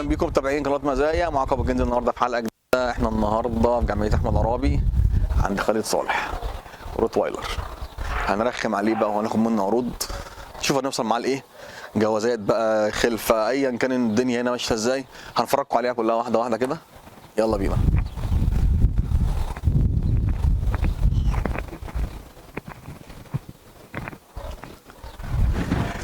اهلا بيكم متابعين قناة مزايا، معاكم ابو الجندي. النهارده في حلقة جديدة. احنا النهارده في جمعية احمد عرابي عند خالد صالح روتوايلر. هنرخم عليه بقى وهناخد منه عروض، نشوف هنوصل معاه لايه، جوازات بقى، خلفه، ايا كان الدنيا هنا ماشية ازاي، هنفرجكم عليها كلها واحدة واحدة كده. يلا بينا.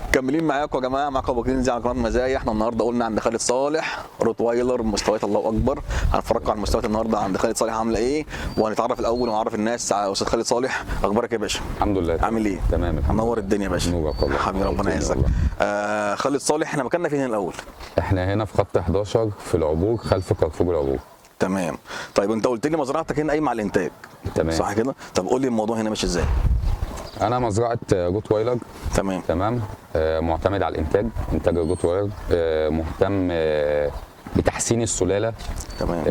مكملين معاكم يا جماعة، معاكم ابو كنزي على قناة مزايا. احنا النهارده قلنا عند خالد صالح روتوايلر، مستويات الله اكبر. هنفرجكم على المستويات النهارده عند خالد صالح عامله ايه، وهنتعرف الاول ونعرف الناس على استاذ خالد صالح. اخبارك يا باشا؟ الحمد لله. عامل ايه؟ تمام الحمد لله. منور الدنيا يا باشا. نورك والله حبيبي، ربنا يعزك. خالد صالح، احنا مكاننا فين الاول؟ احنا هنا في خط 11 في العبور، خلف كارفور العبور. تمام. طيب انت قلت لي مزرعتك هنا قايمة على الانتاج. تمام صح كده؟ طب قول لي الموضوع هنا ماشي ازاي؟ انا مزرعة روتوايلر. تمام تمام. معتمد على الانتاج، انتاج الروتوايلر، مهتم بتحسين السلالة. تمام.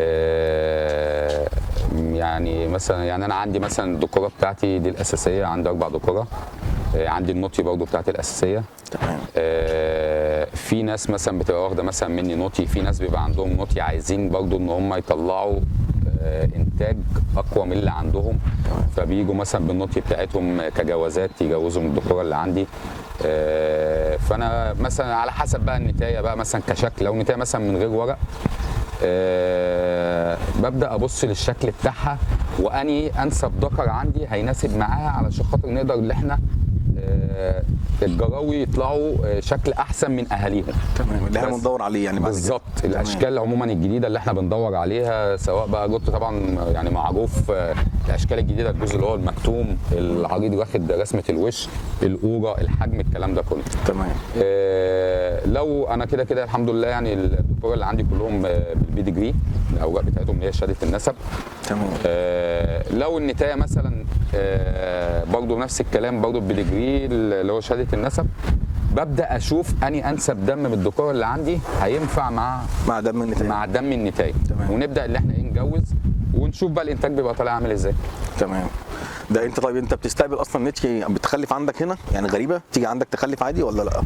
يعني مثلا، يعني انا عندي مثلا الدكوره بتاعتي دي الاساسية، عندي 4 دكوره. عندي النوتي برضو بتاعتي الاساسية. تمام. في ناس مثلا بتبقى واخده مثلا مني نوتي، في ناس بيبقى عندهم نوتي عايزين برضو ان هم يطلعوا انتاج اقوى من اللي عندهم، فبيجوا مثلا بالنوتي بتاعتهم كجوازات يجوزوا من الدكوره اللي عندي. فانا مثلا على حسب بقى النتايه بقى، مثلا كشكل، لو نتايه مثلا من غير ورق، ببدا ابص للشكل بتاعها واني انسب ذكر عندي هيناسب معاها، علشان خاطر نقدر ان احنا الجراوي يطلعوا شكل احسن من اهاليهم. تمام، اللي احنا بندور عليه يعني بعد كده. بالظبط، الاشكال عموما الجديدة اللي احنا بندور عليها، سواء بقى جوت طبعا يعني معروف الاشكال الجديدة، الجزء اللي هو المكتوم العريض واخد رسمه الوش، القوره، الحجم، الكلام ده كله. تمام. لو انا كده كده الحمد لله يعني الدكتور اللي عندي كلهم بال pedigree، الاوراق بتاعتهم اللي هي شهادة النسب. تمام. لو النتايه مثلا برضو نفس الكلام، برضو ال pedigree اللي هو شهادة النسب، ببدا اشوف اني انسب دم من الدكوره اللي عندي هينفع مع دم النتايه، مع دم النتايه. تمام. ونبدا اللي احنا ايه نجوز ونشوف بقى الانتاج بيبقى طالع عامل ازاي. تمام. ده انت طيب انت بتستقبل اصلا نتي بتخلف عندك هنا؟ يعني غريبة تيجي عندك تخلف عادي ولا لا؟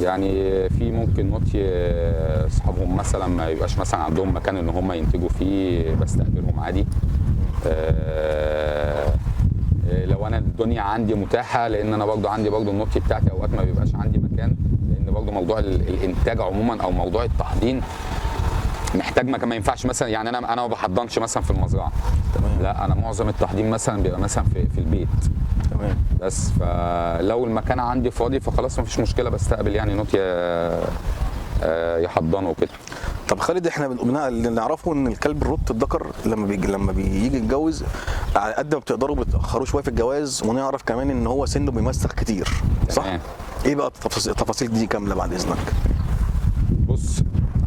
يعني في ممكن نوتي اصحابهم مثلا ما يبقاش مثلا عندهم مكان ان هم ينتجوا فيه، بستقبلهم عادي. لو انا الدنيا عندي متاحة، لان انا برضو عندي برضو النوتي بتاعتي اوقات ما بيبقاش عندي مكان، لان برضو موضوع الانتاج عموما او موضوع التحضين محتاج مكان. ما ينفعش مثلا يعني انا ما بحضنش مثلا في المزرعة. تمام. لا، انا معظم التحضين مثلا بيبقى مثلا في البيت. تمام. بس فلو المكان عندي فاضي فخلاص مفيش مشكلة، بستقبل يعني نوت يحضنوا كده. طب خالد، احنا اللي نعرفه ان الكلب الروت الذكر لما بيجي يتجوز، على قد ما بتقدروا بتاخروه شوية في الجواز، ونعرف كمان ان هو سنة بيمسخ كتير، صح؟ تمام. ايه بقى التفاصيل دي كاملة بعد اذنك؟ بص،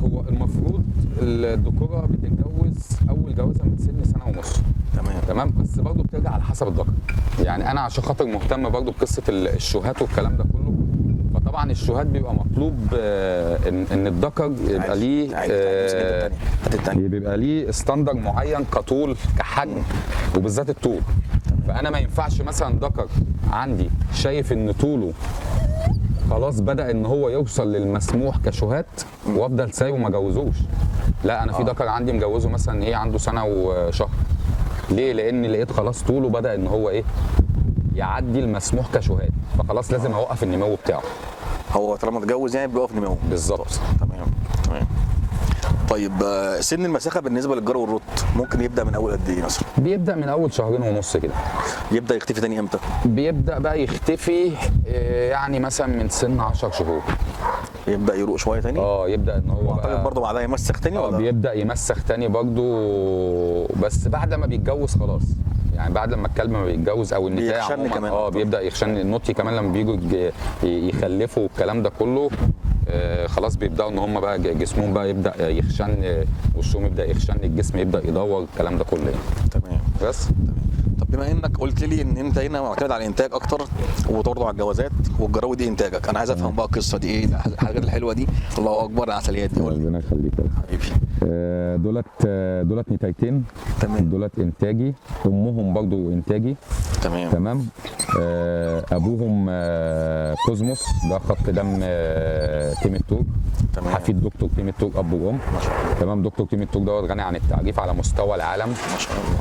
هو المفروض الذكورة بتتجوز اول جوازه من سن 1.5 سنة. تمام. تمام. بس برضه بترجع على حسب الذكر. يعني انا عشان خاطر مهتم برضه بقصة الشوهات والكلام ده كله، فطبعا الشوهات بيبقى مطلوب ان الذكر يبقى ليه بيبقى ليه standard معين كطول كحجم، وبالذات الطول. فانا ما ينفعش مثلا ذكر عندي شايف ان طوله خلاص بدا ان هو يوصل للمسموح كشوهات وافضل سايبه ما جوزوش. لا، انا في ذكر عندي مجوزه مثلا ايه عنده 1 سنة وشهر. ليه؟ لان لقيت خلاص طوله بدا ان هو ايه يعدي المسموح كشوهات، فخلاص لازم اوقف النمو بتاعه. هو طالما اتجوز يعني بيوقف نمو. بالظبط. تمام. تمام. طيب سن المساخه بالنسبة للجرو والروت ممكن يبدا من اول قد ايه مثلا؟ بيبدا من اول 2.5 شهر كده. يبدا يختفي تاني امتى؟ بيبدا بقى يختفي يعني مثلا من سن 10 شهور. يبدا يروق شوية تاني؟ يبدا ان هو اعتقد برضه بعدها يمسخ تاني ولا؟ بيبدا يمسخ تاني برضه، بس بعد ما بيتجوز خلاص. يعني بعد لما الكلب ما بيتجوز او النتايه عموما كمان بيبدا يخشن النوتي كمان لما بيجوا يخلفوا والكلام ده كله. خلاص بيبداوا ان هم بقى جسمهم بقى يبدا يخشن، وشهم يبدا يخشن، الجسم يبدا يدور، الكلام ده كله يعني. تمام. بس تمام. طب بما انك قلت لي ان انت هنا معتمد على الانتاج اكتر وبرضه على الجوازات والجراوي دي انتاجك، انا عايز افهم بقى القصة دي ايه، الحاجات الحلوة دي، الله اكبر، العسليات دي. ربنا يخليك يا حبيبي. دولت نتايتين. تمام. دولت انتاجي، امهم برضو انتاجي. تمام. تمام. ابوهم كوزموس، ده خط دم تيم التوج، تمام. حفيد دكتور تيم التوج اب وام. ما شاء الله. تمام. دكتور تيم التوج دوت غني عن التعريف على مستوى العالم. ما شاء الله.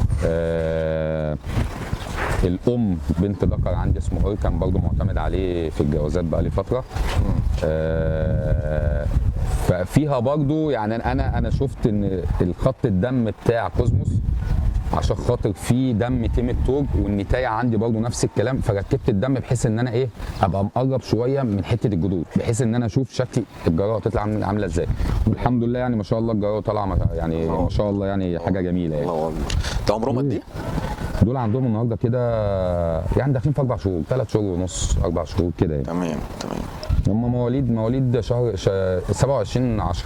الام بنت ذكر عندي اسمه اوركان، برضه معتمد عليه في الجوازات بقى لي فترة. ففيها برضه يعني انا شفت ان الخط الدم بتاع كوزموس عشان خاطر فيه دم تيم التوج، والنتايه عندي برضه نفس الكلام، فركبت الدم بحيث ان انا ايه ابقى مقرب شوية من حتة الجذور، بحيث ان انا اشوف شكل الجراوه تطلع عامله ازاي. والحمد لله يعني ما شاء الله الجراوه طالعه يعني ما شاء الله يعني حاجة جميلة يعني. الله اكبر. ده عمرهم قد ايه؟ دول عندهم النهارده كده يعني داخلين في 4 شهور، 3 شهور ونص، 4 شهور كده يعني. تمام تمام. هم مواليد شهر 27/10.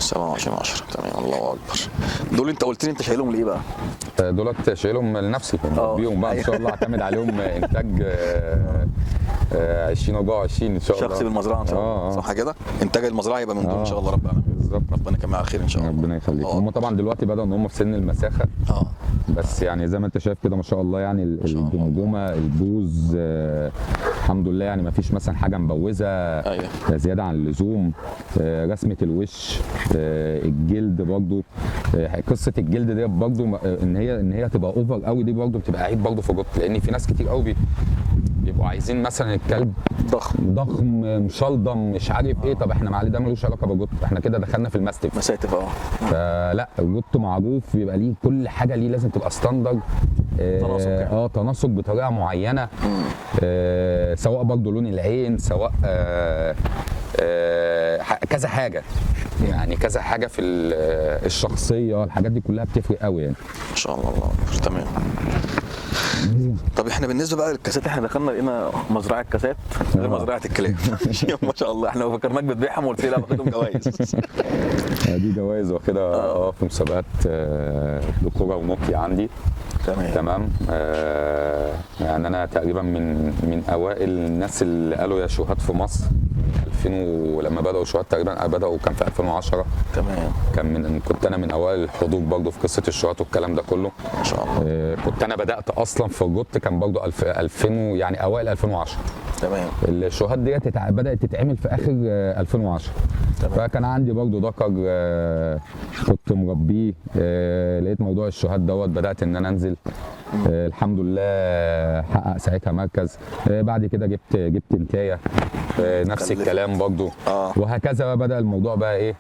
27/10. تمام. الله اكبر. دول انت قلت لي انت شايلهم ليه بقى؟ دولت شايلهم لنفسي، بيهم بقى ان شاء الله، اعتمد عليهم انتاج 2024 ان شاء الله. شخصي بالمزرعه ان شاء الله. صح كده؟ انتاج المزرعة يبقى من دول ان شاء الله رب العالمين. بالظبط. ربنا يكمل على خير ان شاء الله. ربنا يخليك. هم طبعا دلوقتي بدأوا ان هم في سن المساخه. بس يعني زي ما انت شايف كده ما شاء الله يعني الجمجمة، البوز، الحمد لله يعني ما فيش مثلا حاجة مبوزه. أيوة. زيادة عن اللزوم. رسمه الوش، الجلد برضو، قصة الجلد دي برضو ان هي تبقى over قوي، دي برضو بتبقى عيب برضو في القط، لان في ناس كتير قوي بيبقوا عايزين مثلا الكلب ضخم مشلضم مش عارف ايه. طب احنا معلي ده ملوش علاقة بالقط، احنا كده دخلنا في ال mastiff. mastiff. فلا القط معروف بيبقى ليه كل حاجة، ليه لازم تبقى standard، تناسق يعني. تناسق بطريقة معينة. سواء برضه لون العين، سواء كذا حاجة يعني، كذا حاجة في الشخصية، الحاجات دي كلها بتفرق قوي يعني. ما شاء الله. الله تمام. طب احنا بالنسبة بقى للكاسات، احنا دخلنا لقينا مزرعة كاسات غير مزرعة الكلاب. ما شاء الله. احنا فكرناك بتبيعهم وقلت لي لا باخدهم جوائز. دي جوائز واخدها في مسابقات دكتورة ونوكيا عندي. تمام. يعني انا تقريبا من اوائل الناس اللي قالوا يا شوهات في مصر 2000، ولما بداوا شوهات تقريبا بداوا كان في 2010. تمام. كان كنت انا من اوائل الحضور برضه في قصة الشوهات والكلام ده كله. ما شاء الله. كنت انا بدات اصلا في الجوت كان برضه 2000 يعني اوائل 2010. تمام. الشوهات ديت بدات تتعمل في اخر 2010. تمام. فكان عندي برضه ذكر كنت مربيه، لقيت موضوع الشوهات دوت، بدات ان انا انزل. الحمد لله حقق ساعتها مركز. بعد كده جبت نتايه، نفس الكلام برضه. وهكذا بقى بدا الموضوع بقى ايه،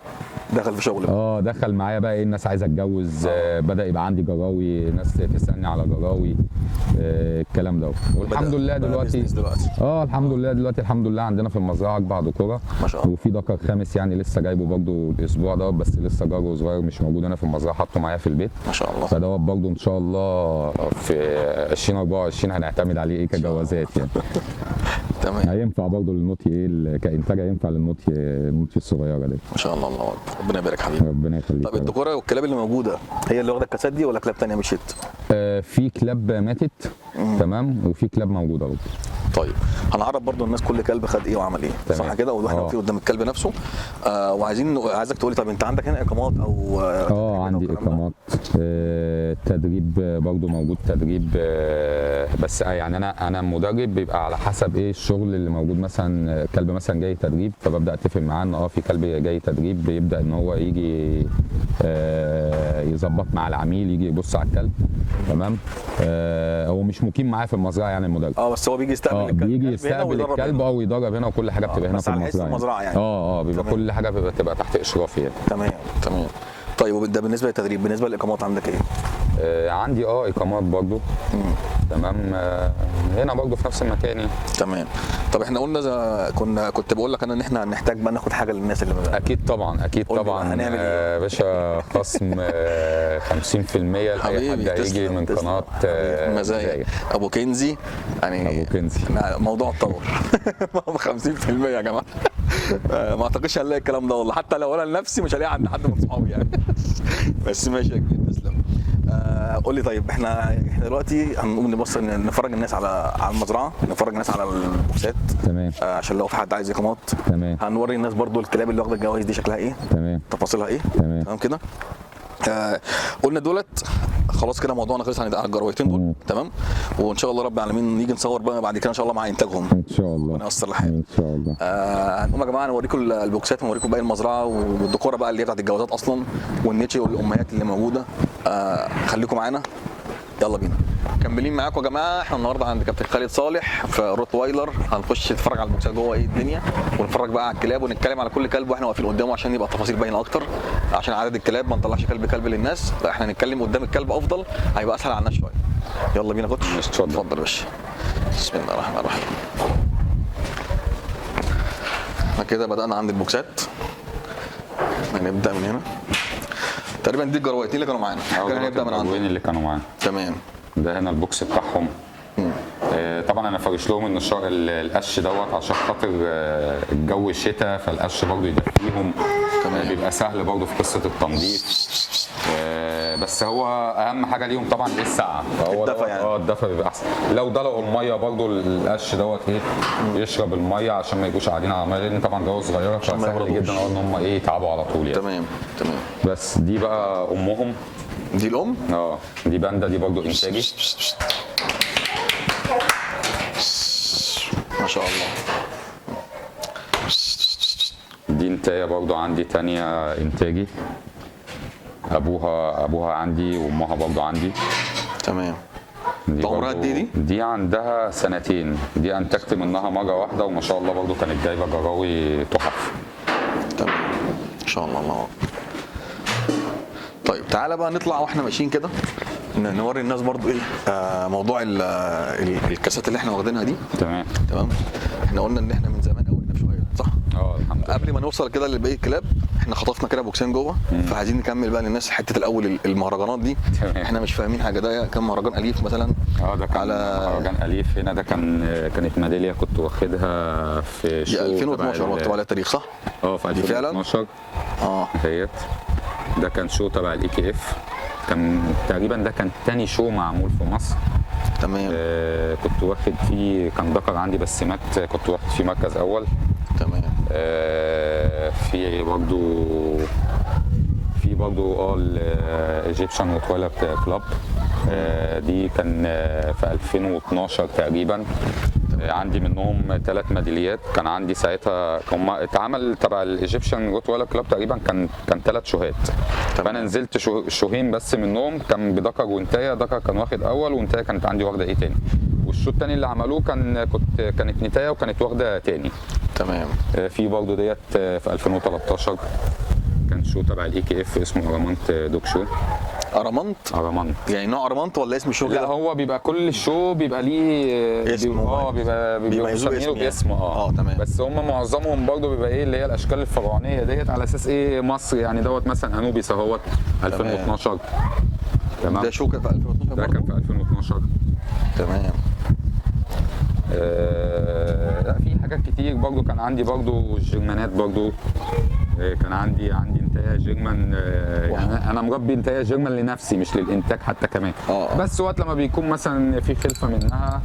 دخل في شغل. دخل معايا بقى ايه، الناس عايزه اتجوز. بدا يبقى عندي جراوي، ناس تسالني على جراوي، الكلام ده. والحمد لله دلوقتي الحمد لله دلوقتي الحمد لله عندنا في المزرعة 4 ذكوره ما شاء الله، وفي ذكر خامس يعني لسه جايبه برضه الاسبوع ده، بس لسه جاره صغير مش موجود هنا في المزرعة، حاطه معايا في البيت ما شاء الله. فدوت برضه ان شاء الله في 2024 هنعتمد عليه ايه كجوازات يعني. تمام. هينفع برضه للنوتي ايه كانتاج، هينفع للنوتي النوتي الصغيرة دي ما شاء الله. الله اكبر، ربنا يبارك حبيبي. ربنا يخليك. طب الذكورة والكلاب اللي موجودة هي اللي واخده الكاسات دي ولا كلاب ثانية مشيت؟ في كلاب ماتت. تمام، وفي كلاب موجودة برضه. طيب هنعرف برضو الناس كل كلب خد ايه وعمل ايه. تمام. صح كده؟ واحنا واقفين قدام الكلب نفسه. وعايزين عايزك تقولي، طب انت عندك هنا اقامات او عندي اقامات، تدريب برضو موجود، تدريب بس يعني انا مدرب بيبقى على حسب ايه الشغل اللي موجود. مثلا كلب مثلا جاي تدريب، فببدا اتفق معاه ان في كلب جاي تدريب، بيبدا ان هو يجي يظبط مع العميل، يجي يبص على الكلب. تمام. هو مش مقيم معايا في المزرعة يعني المدرب، بس هو بيجي يستقبل الكلب، بيجي يستقبل الكلب او يدرب هنا، وكل حاجة بتبقى هنا في المزرعة يعني. بيبقى كل حاجة بتبقى تحت اشرافي يعني. تمام تمام. طيب ده بالنسبة للتدريب، بالنسبة للاقامات عندك ايه؟ عندي اقامات برضو. تمام. هنا برضو في نفس المكان يعني. تمام. طب احنا قلنا كنت بقول لك انا ان احنا هنحتاج بقى ناخد حاجة للناس اللي بقى. اكيد طبعا، اكيد طبعا. هنعمل ايه باشا؟ خصم 50% لاي حد هيجي من قناة مزايا ابو كنزي يعني. ابو كنزي موضوع اتطور. 50% يا جماعة. ما اعتقدش هنلاقي الكلام ده والله، حتى لو انا لنفسي مش هلاقي عند حد من صحابي يعني. بس ماشي يا كبير، تسلم. قول لي طيب، احنا دلوقتي هنقوم نبص نفرج الناس على المزرعة، نفرج الناس على البوكسات. تمام. عشان لو في حد عايز اقامات. تمام. هنوري الناس برضو الكلاب اللي واخده الجوائز دي شكلها ايه. تمام. تفاصيلها ايه. تمام. تمام كده. قلنا دولت خلاص كده موضوعنا خلص عن الجراويتين دول. تمام، وان شاء الله رب العالمين نيجي نصور بقى بعد كده ان شاء الله مع انتاجهم ان شاء الله. ربنا ييسر الحال ان شاء الله. هنقوم يا جماعة نوريكم البوكسات ونوريكم باقي المزرعة والديكوره بقى اللي هي بتاعت الجوازات اصلا، والنيتشي والامهات اللي موجودة. خليكم معانا، يلا بينا. مكملين معاكم يا جماعة. احنا النهارده عند كابتن خالد صالح في روتوايلر. هنخش نتفرج على البوكسات جوه ايه الدنيا، ونتفرج بقى على الكلاب، ونتكلم على كل كلب واحنا واقفين قدامه عشان يبقى التفاصيل باينة اكتر، عشان عدد الكلاب ما نطلعش كلب كلب للناس، لا احنا نتكلم قدام الكلب افضل، هيبقى اسهل على الناس شوية. يلا بينا coach. اتفضل. اتفضل يا باشا. بسم الله الرحمن الرحيم. احنا كده بدأنا عند البوكسات، هنبدأ من هنا تقريبا. دي الجراويتين اللي كانوا معانا، كده هنبدأ من عندهم اللي كانوا معانا. تمام. ده هنا ال box بتاعهم. طبعا انا فارش لهم النشار القش دوت عشان خاطر الجو الشتاء، فالقش برضه يدفيهم. تمام. بيبقى سهل برضه في قصة التنظيف. بس هو اهم حاجة ليهم طبعا ايه؟ السقعه. فهو الدفا يعني. الدفا بيبقى احسن. لو دلقوا المية برضه القش دوت ايه يشرب المية عشان ما يجوش قاعدين على المية، لان طبعا جو صغيرة ما فسهل يبردوش. جدا ان هم ايه يتعبوا على طول يعني. تمام تمام. بس دي بقى امهم. دي الام؟ دي باندا، دي برضه انتاجي. ما شاء الله. دي انتايه برضو عندي تانية انتاجي، ابوها عندي وامها برضو عندي. تمام. دي عمرها قد ايه دي؟ دي عندها سنتين. دي انتجت منها مرة واحدة وما شاء الله برضو كانت جايبه جراوي تحف. تمام ان شاء الله. الله. طيب تعالى بقى نطلع واحنا ماشيين كده نوري الناس برضو ايه موضوع الكاسات اللي احنا واخدينها دي. تمام تمام. احنا قلنا ان احنا من زمان قوي هنا شوية، صح؟ الحمد لله. قبل ما نوصل كده لباقي الكلاب احنا خطفنا كده بوكسين جوه، فعايزين نكمل بقى للناس حتة الاول المهرجانات دي. تمام. احنا مش فاهمين حاجة. ده كان مهرجان اليف مثلا. ده كان مهرجان اليف هنا. ده كانت ميدالية كنت واخدها في show 2012 مكتوب عليها التاريخ، صح؟ في 2012. اهيت. ده كان show تبع ال EKF، كان تقريبا ده كان تاني show معمول في مصر. تمام. كنت واخد فيه، كان ذكر عندي بس مات، كنت واخد فيه مركز اول. تمام. في برضو ال Egyptian Rottweiler Club، دي كان في 2012 تقريبا. عندي منهم 3 ميداليات. كان عندي ساعتها هم اتعمل تبع ال Egyptian Rottweiler Club تقريبا كان 3 شوهات. فانا نزلت شوهين بس منهم، كان بذكر وانتايه. ذكر كان واخد اول وانتايه كانت عندي واخده ايه تاني، وال show التاني اللي عملوه كانت نتايه وكانت واخده تاني. تمام. في برضه ديت في 2013 كان show تبع ال EKF اسمه ارامنت dog show. ارامنت؟ ارامنت يعني نوع ارامنت ولا اسم ال show؟ لا هو بيبقى كل show بيبقى ليه اسمه، بيبقى مسمينه باسمه. تمام. بس هم معظمهم برضه بيبقى ايه اللي هي الاشكال الفرعونية ديت على اساس ايه مصر يعني. دوت مثلا انوبيس اهوت 2012. تمام. ده show كان في 2012 ده كان في 2012. تمام. لا في حاجات كتير برضو. كان عندي برضو الجرمانات برضو، كان عندي انتايه German. يعني انا مربي انتايه German لنفسي مش للانتاج حتى كمان. بس وقت لما بيكون مثلا في خلفه منها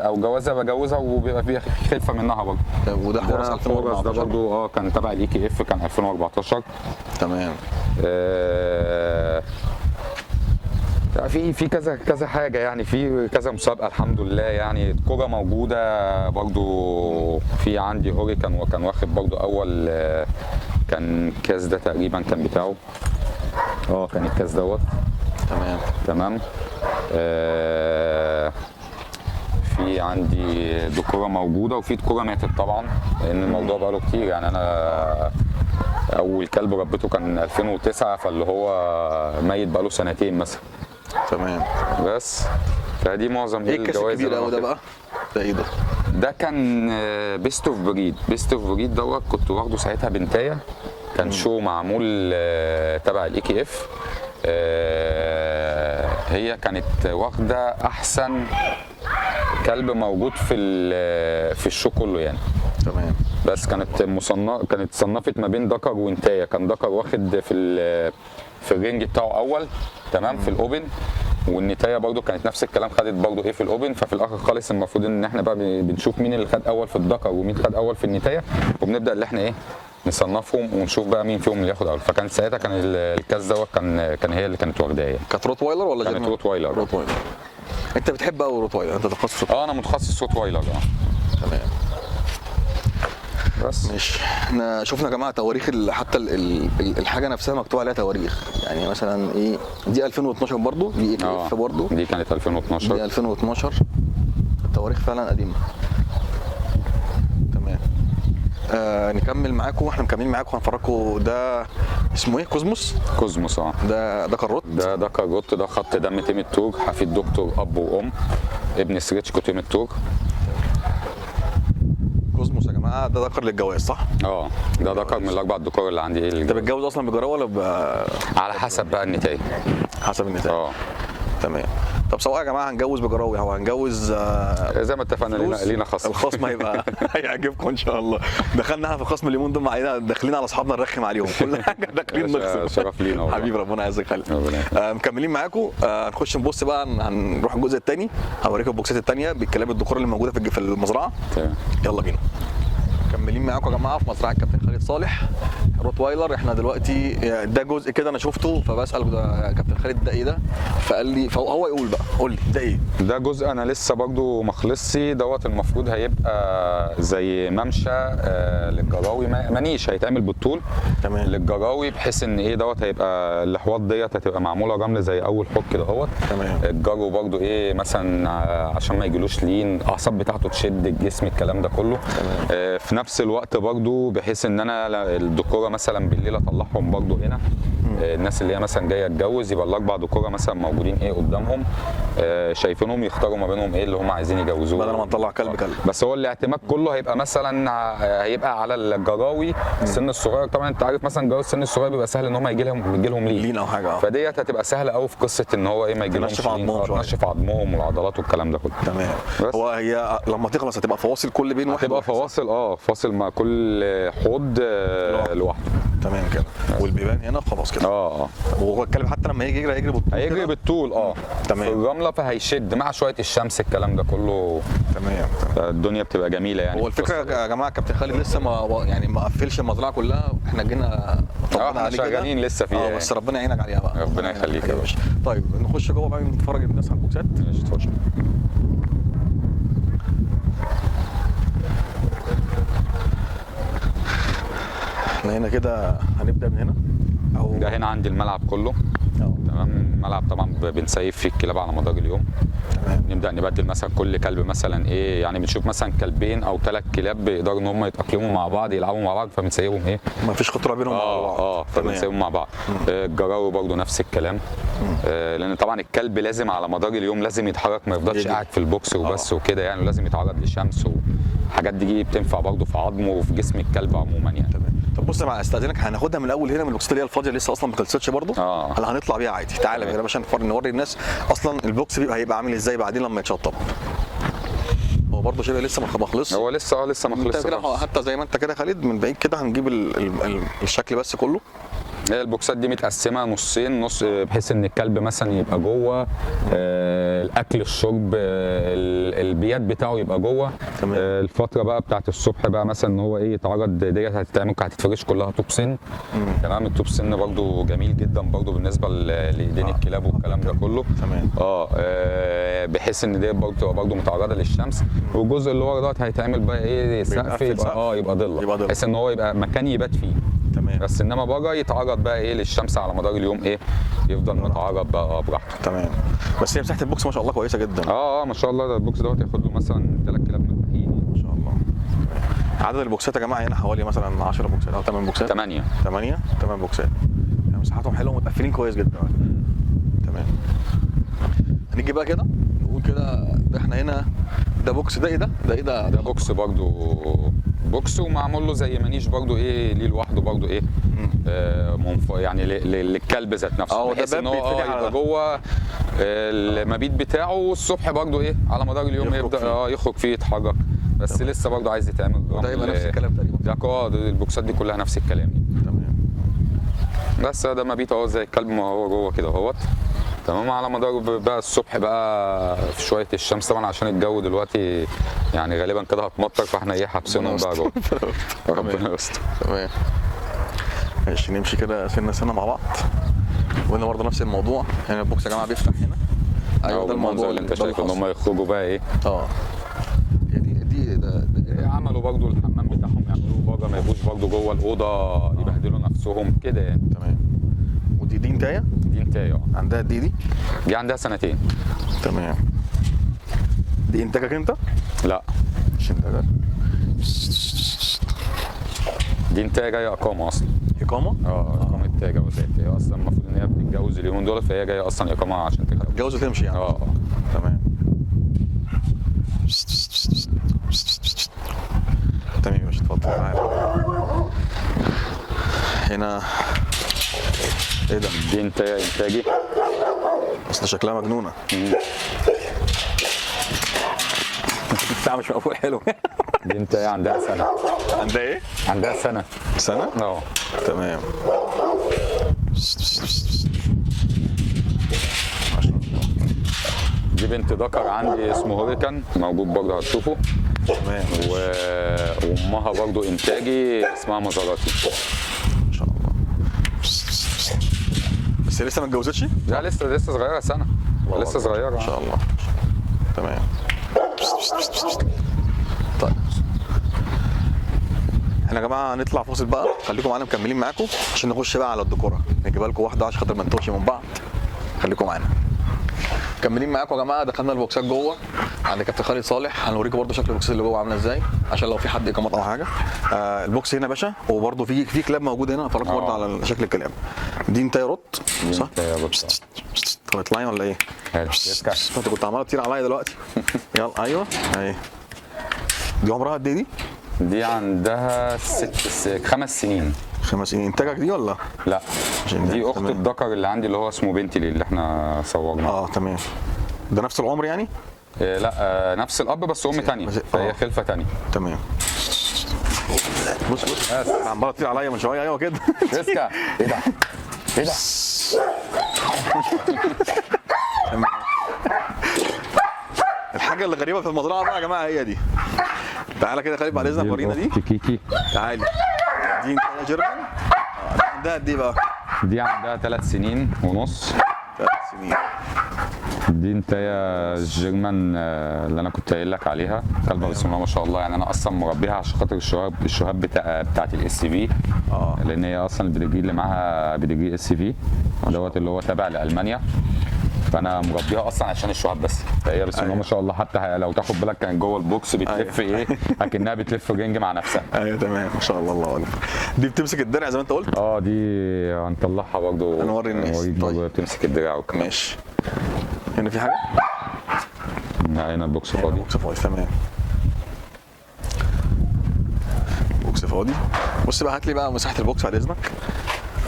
او جوازها بجوزها وبيبقى في خلفه منها برضو. وده حورس 2014 ده برضو كان تبع ال EKF، كان 2014. تمام. في كذا كذا حاجة يعني، في كذا مسابقة الحمد لله يعني. الكورة موجودة برضو. في عندي هوري كان واخد برضو اول، كان كاس ده تقريبا كان بتاعه، كان الكاس دوت. تمام تمام. في عندي دكوره موجودة وفي دكوره ماتت طبعا، لان الموضوع بقاله كتير يعني. انا اول كلب ربيته كان 2009، فاللي هو ميت بقاله سنتين مثلا. تمام. بس فدي معظم ايه الكاس الكبير قوي ده بقى؟ ده ايه ده؟ ده كان best of breed. best of breed دوت كنت واخده ساعتها بنتايه، كان show معمول تبع ال EKF. هي كانت واخده احسن كلب موجود في ال show كله يعني. تمام. بس كانت كانت صنفت ما بين دكر وانتايه. كان دكر واخد في ال range بتاعه اول، تمام، في ال open، والنتايه برده كانت نفس الكلام، خدت برده ايه في ال open. ففي الاخر خالص المفروض ان احنا بقى بنشوف مين اللي خد اول في الدكر ومين خد اول في النتايه، وبنبدا اللي احنا ايه نصنفهم ونشوف بقى مين فيهم اللي ياخد اول. فكان ساعتها كان الكاس دوت كان هي اللي كانت واخداه يعني. كانت روتوايلر ولا كانت German؟ روتوايلر. روتوايلر. انت بتحب قوي روتوايلر، انت تخصص روتوايلر. انا متخصص روتوايلر. تمام بس ماشي. احنا شفنا يا جماعة تواريخ حتى الحاجة نفسها مكتوب عليها تواريخ، يعني مثلا ايه دي 2012 برضو، دي اف برضو دي كانت 2012. دي 2012. التواريخ فعلا قديمة. تمام. نكمل معاكم، احنا مكملين معاكم هنفرجكم. ده اسمه ايه؟ كوزموس. كوزموس. ده كروت. ده كروت، ده خط دم تيم التوج، حفيد دكتور اب وام، ابن سريتشكو تيم التوج. كوزموس يا جماعة ده ذكر للجواز صح؟ ده ذكر من الاربع ذكور اللي عندي. ايه انت بتجوز اصلا بجراوه ولا على حسب بقى النتائج. حسب النتائج. تمام. طب سواء يا جماعة هنجوز بجراوي او هنجوز زي ما اتفقنا لينا خصم. الخصم هيبقى هيعجبكم ان شاء الله. دخلنا في خصم اليومين دول معانا، داخلين على اصحابنا نرخم عليهم كل حاجة، داخلين نخصم. شرف لينا والله حبيبي، ربنا يعزك خالد. مكملين معاكم. هنخش نبص بقى، هنروح الجزء الثاني، هوريكم البوكسات الثانية بالكلاب الذكور اللي موجودة في المزرعة. تمام، يلا بينا. مكملين معاكم يا جماعة في مزرعة كابتن خالد صالح روتوايلر. احنا دلوقتي ده جزء كده انا شفته، فبسال كابتن خالد ده ايه ده، فقال لي، فهو يقول بقى، قول لي ده ايه؟ ده جزء انا لسه برضو ما خلصش دوت. المفروض هيبقى زي ممشى للجراوي، منيش هيتعمل بالطول. تمام. للجراوي، بحيث ان ايه دوت هيبقى الاحواض ديت هتبقى معمولة رمل زي اول حوض كده اهوت. تمام. الجرو برضو ايه مثلا عشان ما يجيلوش لين، الاعصاب بتاعته تشد الجسم، الكلام ده كله. تمام. في نفس الوقت برضو بحيث ان انا الدكوره مثلا بالليل اطلعهم برضو هنا. الناس اللي هي مثلا جاية تتجوز يبقى الاربع دكوره مثلا موجودين ايه قدامهم، شايفينهم، يختاروا ما بينهم ايه اللي هم عايزين يجوزوه، بدل ما نطلع كلب كلب. بس هو الاعتماد كله هيبقى مثلا هيبقى على الجراوي السن الصغير. طبعا انت عارف مثلا جراوي السن الصغير بيبقى سهل ان هم يجي لهم لين او حاجة، فديت هتبقى سهلة قوي في قصة ان هو ايه ما يجي لهمش تنشف عظمهم، تنشف عظمهم والعضلات والكلام ده كله. تمام. هو هي لما تخلص هتبقى فواصل كل بين واحد، هتبقى فواصل فاصل مع كل حوض لوحده. تمام كده. والبيبان هنا خلاص كده. وهو الكلب حتى لما يجي يجري هيجري بالطول، هيجري بالطول. تمام. في الرملة، فهيشد مع شوية الشمس الكلام ده كله. تمام. الدنيا بتبقى جميلة يعني. هو الفكرة يا جماعة كابتن خالد لسه ما يعني ما قفلش المزرعة كلها، احنا جينا طبقنا عليه كده، شغالين لسه فيها بس ربنا يعينك عليها بقى. ربنا يخليك يا باشا. طيب نخش جوه بقى نتفرج الناس على البوكسات. ماشي اتفضل. احنا هنا كده هنبدا من هنا، او ده هنا عندي الملعب كله. تمام. الملعب طبعا بنسيف فيه الكلاب على مدار اليوم. تمام. نبدا نبدل مثلا كل كلب مثلا ايه، يعني بنشوف مثلا كلبين او 3 كلاب بيقدروا ان هم يتاقلموا مع بعض، يلعبوا مع بعض، فبنسيبهم ايه، ما فيش خطورة بينهم مع بعض. فبنسيبهم مع بعض. الجراوي برضه نفس الكلام. لان طبعا الكلب لازم على مدار اليوم لازم يتحرك، ما يفضلش قاعد في ال box وبس وكده يعني، لازم يتعرض لشمس والحاجات دي بتنفع برضه في عظمه وفي جسم الكلب عموما يعني. تمام. طب بص مع استاذنك هناخدها من الاول هنا من البوكسات اللي هي الفاضيه لسه اصلا ما خلصتش برضه. هلا هنطلع بيها عادي. تعالى يا باشا نوري الناس اصلا ال box بيبقى هيبقى عامل ازاي بعدين لما يتشطب. هو برضه شبه لسه ما خلصش. هو لسه لسه ما خلصش كده، حتى زي ما انت كده خالد من بعيد كده هنجيب الشكل بس كله. هي البوكسات دي متقسمه نصين، نص بحيث ان الكلب مثلا يبقى جوه، الاكل الشرب البيات بتاعه يبقى جوه. الفترة بقى بتاعت الصبح بقى مثلا ان هو ايه يتعرض، ديت هتتعمل هتتفرش كلها طوب سن. تمام. الطوب سن برده جميل جدا برده بالنسبة لايدين الكلاب والكلام ده كله. تمام. بحيث ان ديت برده تبقى برده متعرضه للشمس. والجزء اللي ورا دوت هيتعمل بقى ايه سقف، يبقى يبقى ضله، بحيث ان هو يبقى مكان يبات فيه. تمام. بس انما بره يتعرض بقى ايه للشمس على مدار اليوم، ايه يفضل متعرض بقى براحته. تمام. بس هي مساحة ال box ما شاء الله كويسة جدا. ما شاء الله. ده ال box دوت ياخد له مثلا 3 كلاب مرتاحين ما شاء الله. عدد البوكسات يا جماعة هنا حوالي مثلا 10 بوكسات او 8 بوكسات. 8 بوكسات، يعني مساحتهم حلوة ومتقفلين كويس جدا. تمام. هنيجي بقى كده نقول كده ده احنا هنا ده box، ده ايه ده؟ ده ايه ده؟ ده box برضو، box ومعمول له زي منيش برضو ايه ليه لوحده برضو ايه يعني للكلب ذات نفسه، بحيث ان هو يبقى جوه المبيت بتاعه، والصبح برضو ايه على مدار اليوم يبدا يخرج فيه يتحرك. بس تمام. لسه برضو عايز يتعمل. ده يبقى نفس الكلام تقريبا. ده البوكسات دي كلها نفس الكلام. تمام. بس ده مبيت اهو زي الكلب ما هو جوه كده اهوت. تمام. على مدار بقى الصبح بقى في شوية الشمس طبعا، عشان الجو دلوقتي يعني غالبا كده هتمطر، فاحنا ايه حابسينهم بقى جوه. ربنا يستر. تمام ماشي، نمشي كده سنة سنة مع بعض. وهنا برضه نفس الموضوع، هنا ال box يا جماعة بيفتح هنا. ايوه ده الموضوع اللي انت شايفه ان هم يخرجوا بقى ايه. دي ده عملوا برضه الحمام بتاعهم، يعملوه بره، ما يبقوش برضه جوه الاوضة يبهدلوا نفسهم كده يعني. تمام. ودي دي انتايه؟ دي انتايه. عندها قد ايه دي؟ دي عندها سنتين. تمام. دي انتاجك انت؟ لا مش انتاجك. دي انتايه جاية اقامه اصلا. اقامه؟ اقامه جوازات. هي اصلا المفروض ان هي بتتجوز اليومين دول، فهي جاية اصلا اقامه عشان تتجوز. تتجوز وتمشي يعني. تمام. تمام يا باشا، اتفضل تعالى. هنا ايه ده؟ دي انتايه انتاجي. اصل شكلها مجنونة. بتاع مش مقفول حلو. دي انتايه عندها سنة. عندها ايه؟ عندها سنة. سنة؟ تمام. ما شاء الله. دي بنت ذكر عندي اسمه هوريكان، موجود برضه هتشوفه. تمام. وامها برضه انتاجي اسمها مزاراتي. ما شاء الله. بس لسه ما اتجوزتش؟ لا لسه صغيرة، سنة. لسه صغيرة. ما شاء الله. تمام. طيب احنا يا جماعة هنطلع فاصل بقى، خليكم معانا مكملين معاكم عشان نخش بقى على الديكوره، نجيبها لكم واحدة عشان خاطر ما نتوهش من بعض. خليكم معانا مكملين معاكم يا جماعة. دخلنا البوكسات جوه عند كابتن خالد صالح، هنوريكم برده شكل البوكسات اللي جوه عامله ازاي عشان لو في حد اقامات او حاجة. ال box هنا يا باشا، وبرده في كلاب موجود هنا، هفرجكم برده على شكل الكلاب. دي انت يا روت صح؟ طب اطلعي ولا ايه؟ انت كنت عماله تطير عليا دلوقتي. يلا ايوه اهي. دي عمرها قد ايه دي؟ دي عندها 5 سنين. 5 سنين. انتاجك دي ولا؟ لا دي اخت الذكر اللي عندي اللي هو اسمه بنتلي اللي احنا صورناه. تمام. ده نفس العمر يعني؟ لا نفس الاب بس ام ثانية، فهي خلفه ثانية. تمام. بص بص عماله تطير عليا من شوية. ايوه كده. ريسكا. ايه ده؟ ايه ده؟ الحاجة اللي غريبة في المزرعة بقى يا جماعة هي دي. تعالى كده خالد بعد اذنك ورينا دي. كيكي. تعالي. دي انتاج جيرمان. عندها قد ايه بقى؟ دي عندها 3 سنين ونص. 3 سنين. دي انتايه German اللي انا كنت قايل لك عليها، كلبه بسم الله ما شاء الله. يعني انا اصلا مربيها عشان خاطر الشهاب بتاعت ال SV. لان هي اصلا ال pedigree اللي معاها pedigree SV دوت اللي هو تابع لالمانيا، فانا مربيها اصلا عشان الشهاب بس. فهي بسم الله ما شاء الله، حتى لو تاخد بالك كان جوه ال box بتلف ايه اكنها بتلف ring مع نفسها. ايوه تمام ما شاء الله، الله اكبر. دي بتمسك الدرع زي ما انت قلت؟ دي هنطلعها برضه، هنوري الناس. طيب بتمسك الدرع وكده. ماشي. هنا في حاجة؟ لا هنا ال box فاضي. ال box فاضي تمام. box فاضي. بص بقى، هات لي بقى مساحة ال box بعد اذنك.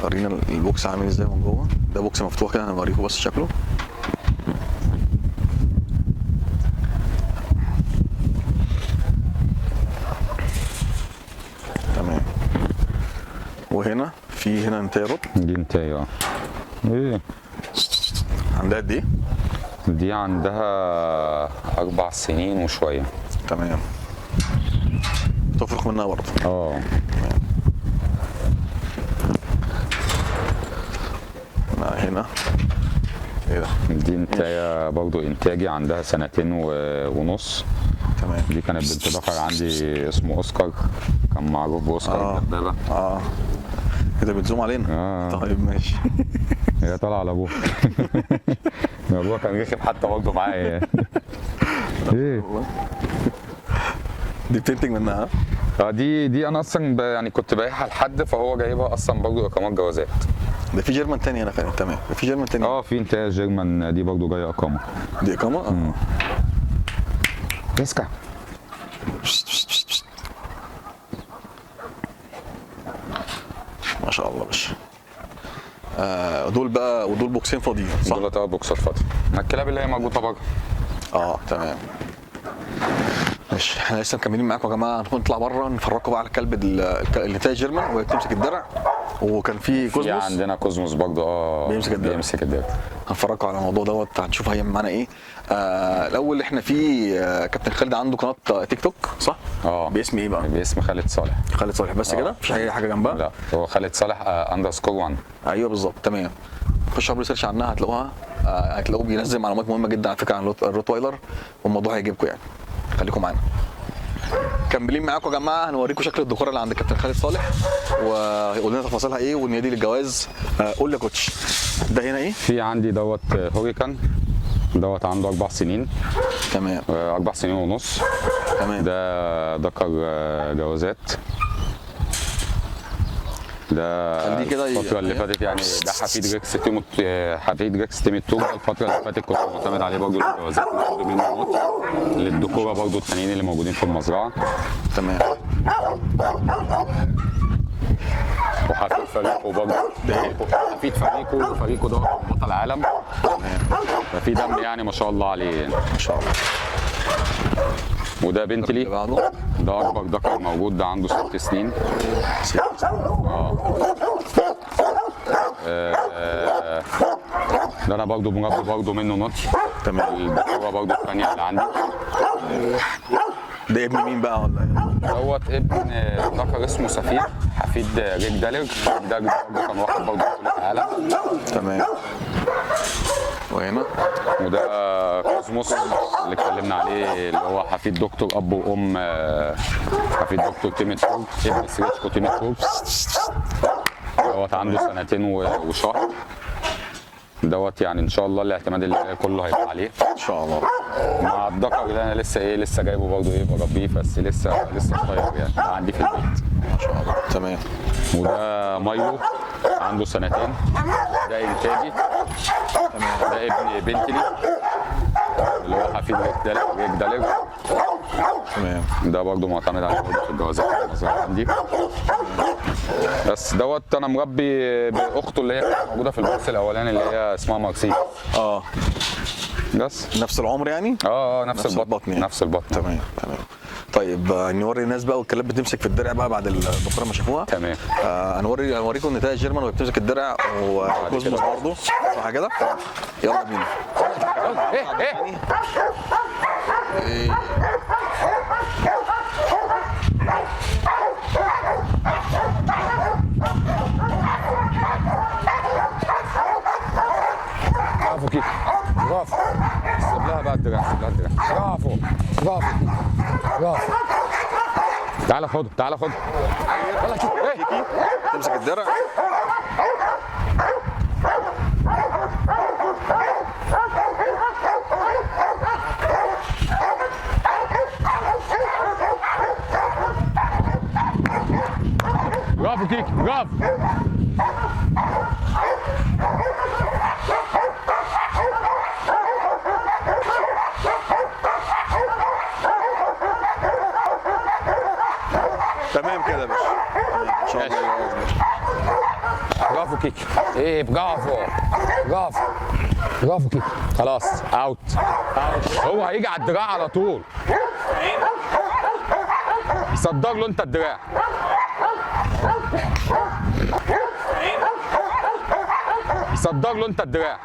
ورينا ال box عامل ازاي من جوه. ده box مفتوح كده، انا بوريكم بس شكله. تمام. وهنا في هنا انتايه روت. دي انتايه. ايه عندها قد ايه؟ دي عندها 4 سنين وشوية. تمام. تفرق منها برضه. تمام. هنا ايه ده؟ دي انتايه برضه انتاجي، عندها 2.5 سنين. تمام. دي كانت بنت ذكر عندي اسمه اوسكار، كان معروف باوسكار الدبابة. كده بتزوم علينا. طيب ماشي. هي طالعه على ابوها. ابوها كان رخم حتى برضه معايا. ايه دي بتنتج منها؟ دي انا اصلا يعني كنت بايعها لحد، فهو جايبها اصلا برضه اقامات جوازات. ده في German تاني هنا فعلا. تمام، في German تاني. في انتاج German دي برضه جاية اقامه. دي اقامه؟ ريسكا. ما شاء الله باشا. دول بقى، ودول بوكسين فاضيين صح؟ دول 3 بوكسات فاضية. الكلاب اللي هي موجودة بره. تمام. ماشي، احنا لسه مكملين معاكم يا جماعة. نطلع بره نفرجكم بقى على الكلب النتاية German وهي بتمسك الدرع. وكان في كوزموس. في عندنا كوزموس برضه بيمسك الدرع. بيمسك الدرع. هنفرجكم على الموضوع دوت، هنشوف هيعمل معانا ايه. الاول احنا في كابتن خالد عنده قناة تيك توك صح؟ باسم ايه بقى؟ باسم خالد صالح. خالد صالح بس كده؟ مفيش اي حاجة جنبها؟ لا، هو خالد صالح underscore 1. ايوه بالظبط، تمام. خشوا اعملوا search عنها هتلاقوها، هتلاقوه بينزل معلومات مهمة جدا على فكرة عن الروتوايلر، والموضوع هيعجبكم يعني. خليكم معانا. كملين معاكم يا جماعة، هنوريكم شكل الدكوره اللي عند كابتن خالد صالح ويقول لنا تفاصيلها ايه والنادي للجواز. قول لي يا coach، ده هنا ايه؟ في عندي دوت هوريكان، دوت عنده 4 سنين. تمام. 4 سنين ونص. تمام. ده ذكر جوازات. ده الفترة اللي فاتت يعني، ده حفيد ريكس تيمو، حفيد ريكس تيم التوب. الفترة اللي فاتت كنت معتمد عليه برضه للجوازات للذكورة برضه التانيين اللي موجودين في المزرعة. تمام. وحفيد فريقه برضه، حفيد فريقه، فريقه ده بطل عالم. ففي دم يعني ما شاء الله عليه. ما شاء الله. وده بنتلي، ده اكبر ذكر موجود، ده عنده 6 سنين. ده انا برضه مربي برضه منه نوتي. تمام. الذكورة برضه الثانية اللي عندي. ده ابن مين بقى ولا ايه؟ دوت ابن ذكر اسمه سفير، حفيد ريك دالر. ريك دالر برضه كان واخد برضه بطولة العالم. تمام. وهنا وده كوزموس اللي اتكلمنا عليه، اللي هو حفيد دكتور اب وام، حفيد دكتور تيم التوب، ابن سريتشكو تيم التوب. دوت عنده 2 سنين وشهر. دوت يعني ان شاء الله الاعتماد اللي جاي كله هيبقى عليه ان شاء الله. مع الذكر اللي انا لسه ايه، لسه جايبه برضه ايه بربيه، بس لسه صغير يعني، ده عندي في البيت. ما شاء الله. تمام. وده مايلو عنده 2 سنين، ده انتاجي. تمام. ده ابن بنتلي اللي هو حفيد ريك دالر. تمام. ده برضه معتمد عليه برضه في الجوازات في المزرعة عندي. بس دوت انا مربي باخته اللي هي موجودة في ال box الاولاني اللي هي اسمها مارسيل. بس نفس العمر يعني؟ نفس البطن يعني. نفس البطن. تمام تمام. طيب نوري الناس بقى، والكلاب بتمسك في الدرع بقى بعد الدكتورة ما شافوها. تمام. هنوريكم نتائج جيرمان وهي بتمسك الدرع، وكوزموس برضه صح كده؟ يلا بينا. ايه برافو كيكي، برافو. سيب لها بقى الدراع، سيب لها الدراع. برافو برافو برافو. تعالى خده، تعالى خده. يلا كيكي تمسك الدرع. برافو كيكي، برافو. تمام كده يا باشا. ان شاء الله. برافو كيكي، ايه برافو برافو برافو كيكي. خلاص out out. هو هيجي على الدراع على طول. صدر له انت الدراع. صدر له انت الدراع.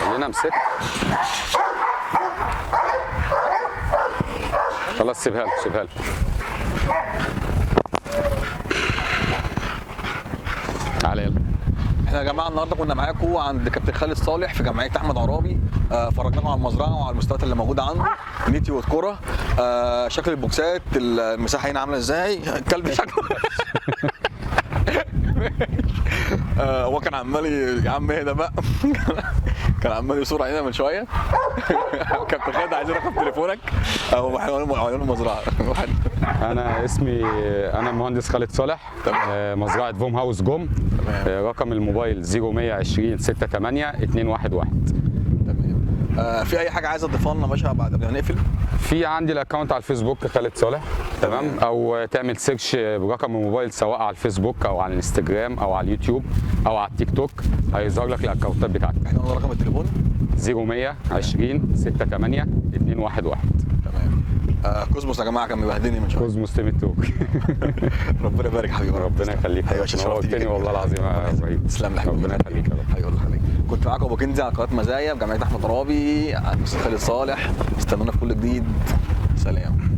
خلينا امسك. خلاص سيبها له، سيبها له. تعالى يلا. احنا يا جماعة النهارده كنا معاكم عند كابتن خالد صالح في جمعية احمد عرابي. فرجناكم على المزرعة وعلى المستويات اللي موجودة عنده، نيتي والكره، شكل البوكسات، المساحة هنا عامله ازاي، الكلب شكله هو كان عمال يا عم اهدى بقى. كان عمال يصور علينا من شوية. كابتن خالد عايزين رقم تليفونك او عنوان المزرعة. انا اسمي، انا المهندس خالد صالح، مزرعة فوم هاوس جم. رقم الموبايل 0120 68 211. تمام. في اي حاجة عايز تضيفها لنا باشا بعد ما نقفل؟ في عندي ال account على الفيسبوك خالد صالح، تمام، او تعمل search برقم الموبايل سواء على الفيسبوك او على الانستجرام او على اليوتيوب او على التيك توك، هيظهر لك ال accountات بتاعتك. احنا قلنا رقم التليفون 0120 68 211. تمام. كوزموس يا جماعة كان مبهدلني من شوية. كوزموس تيم التوك. ربنا يبارك حبيبي، ربنا يخليك. ايوه نورتني والله العظيم يا ابراهيم. تسلم لي حبيبي، ربنا يخليك يا رب. حبيبي الله يخليك. كنت معاكم ابو كنزي على قناة مزايا بجمعية احمد عرابي، عند الاستاذ خالد صالح. استنونا في كل جديد. سلام.